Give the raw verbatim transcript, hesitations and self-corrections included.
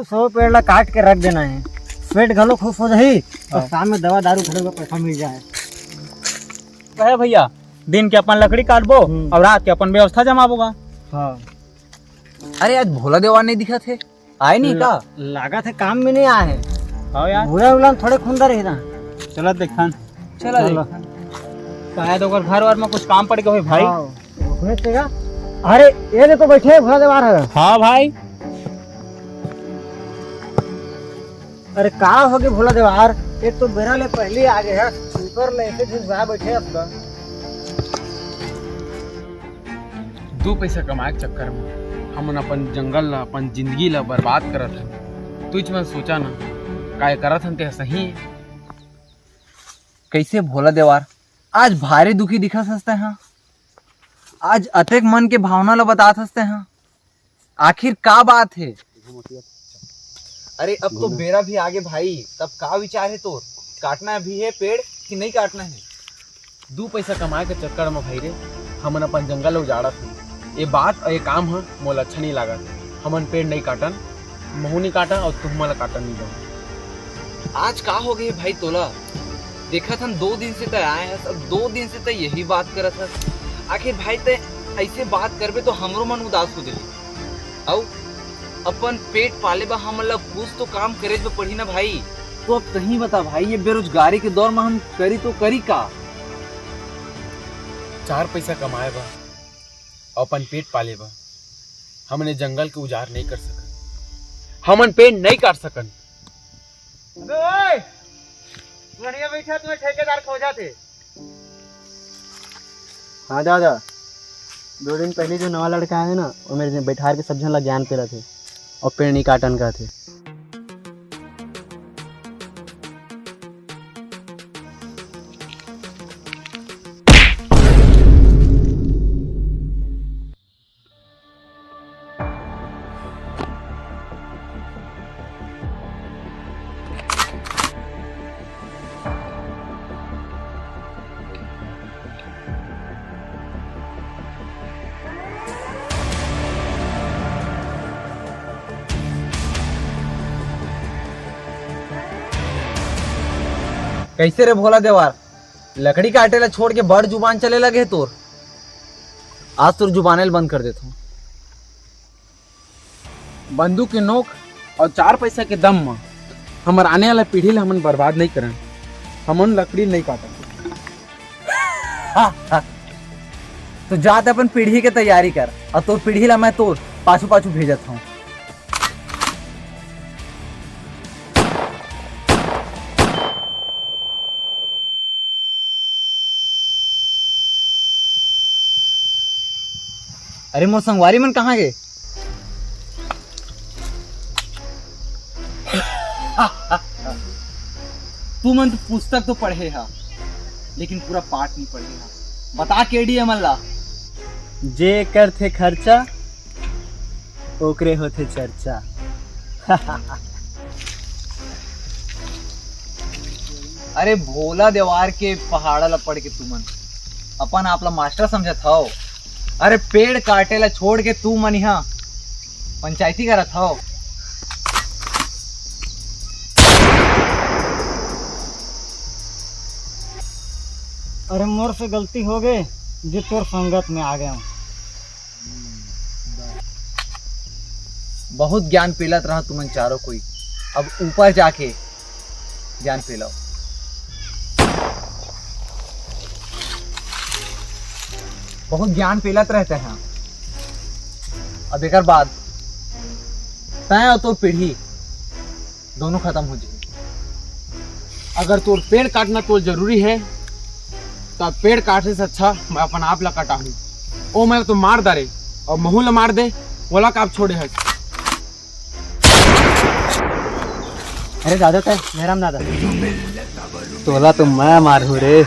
सौ पेड़ ला काट के रख देना है, पेट घलो खुश हो जाही और हाँ। शाम में दवा दारू खरीदे का पैसा मिल जाए। कहे भैया, दिन के अपन लकड़ी काटबो हम्म। और रात के अपन व्यवस्था जमाबो गा। हाँ। अरे, आज भोला देवार नहीं दिखत हे, आए नहीं का? लागत हे काम में नहीं आए हे। हाँ यार। भूरा उलान थोड़े खुंदा रही ना। चला देखन। चला चलो। देखन। शायद ओकर घर वर में कुछ काम पड़ गए होई भाई। हाँ, ओकरे तेगा। अरे, ये ले तो बैठे हे भोला देवार हे। हाँ भाई। अरे का हो गे भोला देवार, एक तो बेरा ले पहले आ गए हे, ऊपर ले ऐसे झुकवा बैठे अब तो। दू पैसा कमाए के चक्कर में हमन अपन जंगल ला, अपन जिंदगी ला बर्बाद करत हन। तुझ मन सोचा ना, काय करत हन ते सही हे? कैसे भोला देवार, आज भारी दुखी दिखत हस ते हा। आज अतेक मन के भावना ला बतात हस ते हा। आखिर का बात हे? अरे अब तो बेरा भी आगे भाई, तब का विचार हे तोर? काटना भी हे पेड़ कि नहीं काटना हे? दू पैसा कमाए के चक्कर में भाई रे, हमन अपन जंगल ला उजाड़त हन। ये बात और ये काम ह मोला अच्छा नहीं लागत। हमन पेड़ नहीं काटन, महू नहीं काटन और तुमन ला काटन नहीं दन। आज का हो गए भाई तोला? देखत हन दो दिन से तय आए हस, अब दो दिन से तय यही बात करत हस। आखिर भाई तय ऐसे बात करबे तो हमरो मन उदास हो जाही। अउ अपन पेट पाले बर हमन ला कुछ तो काम करे बर पड़ही ना भाई। तो अब तही बता भाई, ये बेरोजगारी के दौर में हम करी तो करी का? चार पैसा कमाए बर अउ अपन पेट पाले बर हमन ए जंगल के उजाड़ नहीं कर सकन, हमन पेड़ नहीं काट सकन। अबे ओए, बढ़िया बैठा, तुम्हें ठेकेदार खोजा थे। हाँ दादा, दो दिन पहले जो नवा लड़का आए ना, वो मेरे बैठार के सब झन ला ज्ञान पेलत हे और पेड़ नहीं काटन कहत हे। कैसे रे भोला देवार, लकड़ी काटे ला छोड़ के बड़ जुबान चले लगे हे तोर। आज तोर जुबाने ल बंद कर देथव। बंदूक के नोक अउ चार पैसा के दम म हमर आने वाला पीढ़ी ला हमन बर्बाद नहीं करन, हमन लकड़ी नहीं काटन। हा, हा। तो जा त अपन पीढ़ी के तैयारी कर, अउ तोर पीढ़ी ला मैं तोर पाछू पाछू भेजत हूँ। अरे मोर संगवारी मन कहाँ गे? तुमन तो पुस्तक तो पढ़े हा, लेकिन पूरा पाठ नहीं पढ़े हा। बता केडी मन ला। जे करथे खर्चा, ओकरे होथे चर्चा। अरे भोला देवार के पहाड़ा ला पढ़ के तुमन अपन आप ला मास्टर समझत हव। अरे पेड़ काटे ला छोड़ के तुमन इहाँ पंचायती करत हव। अरे मोर से गलती हो गए, जे तोर संगत में आ गए। बहुत ज्ञान पेलत रहा तुमन चारों कोई, अब ऊपर जाके ज्ञान पेलाओ। बहुत ज्ञान पेलत रहते हैं। अब एकर बाद तय और तोर पीढ़ी दोनों खत्म हो जाए। अगर तोर पेड़ काटना तोर जरूरी है, तब पेड़ काटे से अच्छा मैं अपन आप ला कटाहूँ। ओ मैं तो मार डारे और महू ला मार दे, ओला काप छोड़े है। अरे दादा तय, मेहराम दादा। तोला तो मैं मारहूँ रे।